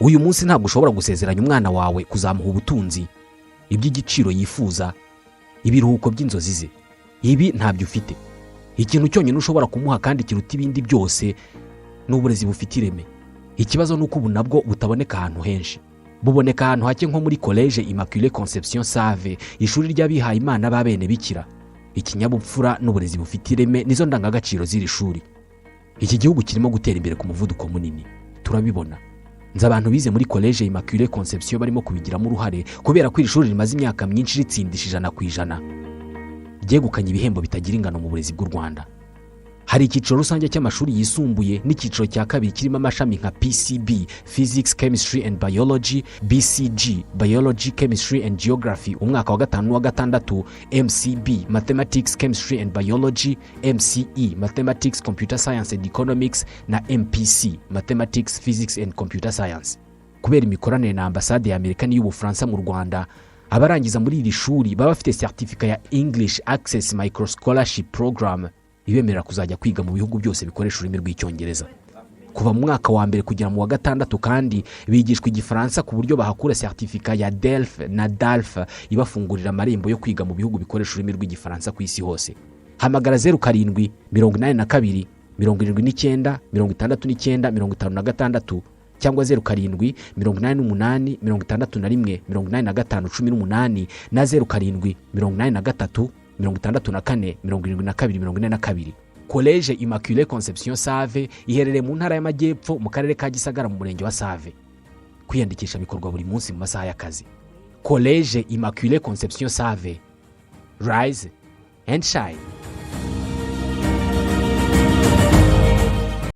Uyu munsi ntabwo ushobora gusezeranya umwana wawe kuzamuha ubutunzi, iby'igiciro yifuza, ibiruhuko by'inzozi ze. Ibi ntabyo ufite. Ikintu cyonyine ushobora kumuha kandi kiruta ibindi byose ni uburezi bufite ireme. Ikibazo ni uko ubu nabwo butaboneka ahantu henshi, buboneka ahantu hake, nko muri Collège Immaculée Conception Save, ishuri ry'abihaye Imana b'abene bikira. Ikinyabupfura n'uburezi bufite ireme nizo ndangagaciro z'iri shuri. Iki gihugu kirimo gutera imbere ku muvuduko munini, turabibona. Nzi abantu bize muri Collège Immaculée Conception barimo kubigiramo uruhare, kubera ko iri shuri rimaze imyaka myinshi ritsindisha 100%, ryegukanye ibihembo bitagira ingano mu burezi bw'u Rwanda. Hari icyiciro rusange cy'amashuri yisumbuye n'icyiciro cya kabiri kirimo amashami nka PCB, Physics, Chemistry and Biology, BCG, Biology, Chemistry and Geography, umwaka wa gatanu n'uwa gatandatu, MCB, Mathematics, Chemistry and Biology, MCE, Mathematics, Computer Science and Economics, na MPC, Mathematics, Physics and Computer Science. Kubera imikoranire na Ambasade ya Amerika n'iy'Ubufaransa mu Rwanda, abarangiza muri iri shuri baba bafite certificat ya English Access Micro Scholarship Program ibemerera kuzajya kwiga mu bihugu byose bikoresha ururimi rw'Icyongereza. Kuva mu mwaka wa mbere kugera mu wa gatandatu kandi bigishwa Igifaransa, ku buryo bahakura certificat ya DELF na DALF ibafungurira amarembo yo kwiga mu bihugu bikoresha ururimi rw'Igifaransa ku isi hose. Hamagara 0782 79 69 56 cyangwa 0788 61 85 18 na 0783 64 72 42. Collège Immaculée Conception Save iherereye mu Ntara y'Amajyepfo, mu Karere ka Gisagara, mu Murenge wa Save. Kwiyandikisha bikorwa buri munsi mu masaha y'akazi. Collège Immaculée Conception Save, rise and shine.